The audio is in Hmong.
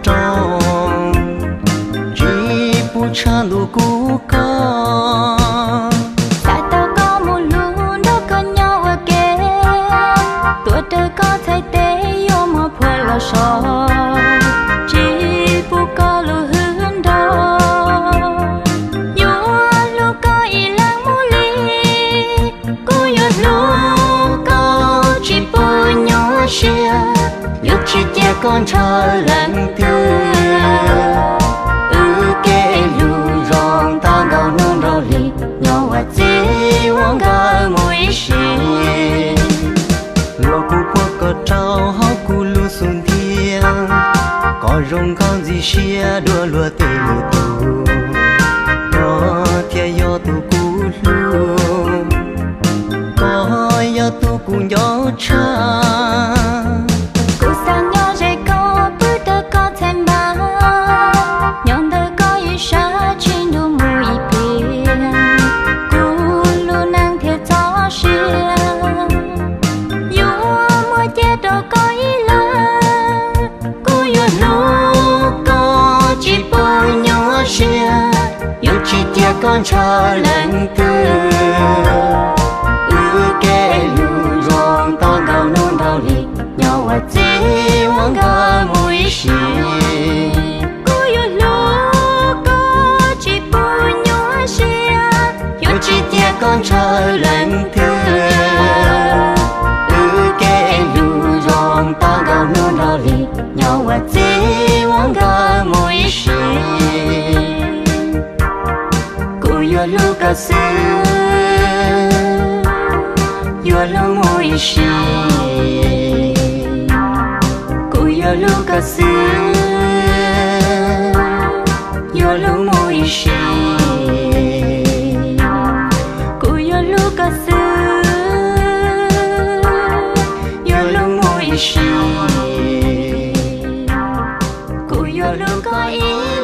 rau, tsis pub tshaj ntuj kuv koj. Xav tau koj mus hlub nrog koj nyob ua ke, tuav rawv koj txhais tes yuav mos phua los so, tsis pub koj lub hwj nrog, yuav hlub koj ib leeg mus li. Kuv yuav hlub koj tsis pub nyuaj siab, yuav tsis cia koj ntshaw leej twg. Wb kev hlub zoo tau nkaus hnub nraug li, nyob ua txij ua nkawm mus ib sim. Los kuv puag koj rau hauv kuv lub xub ntiag, koj zoo nkauj ntxim siab dua luag tej lwm tus, koj thiaj yog tus kuv hlub, koj yog tus kuv nco tshaj. Kuv xav nyob ze koj, pw rau koj txhais npab, nyob ntawm koj ib sab tsis nrug mus ib pliag, kuv lub neej thiaj txoj sia. Yuav muaj cia rau koj ib leeg, kuv yuav hlub koj tsis pub nyuaj siab, yuav tsis cia koj ntshaw leej twg. Wb kev hlub zoo tau nkaus hnub nraug li, nyob ua txij ua nkawm mus ib sim. Kuv yuav hlub koj tsis pub nyuaj siab, yuav tsis cia koj ntshaw leej twg. Wb kev hlub zoo tau nkaus hnub nraug li, nyob ua txij ua nkawm mus ib sim. Kuv yuav hlub koj xwb, yuav hlub mus ib sim. Kuv yuav hlub koj xwb, yuav hlub mus ib sim. Kuv yuav hlub koj xwb, yuav hlub mus ib sim. Kuv yuav hlub koj ib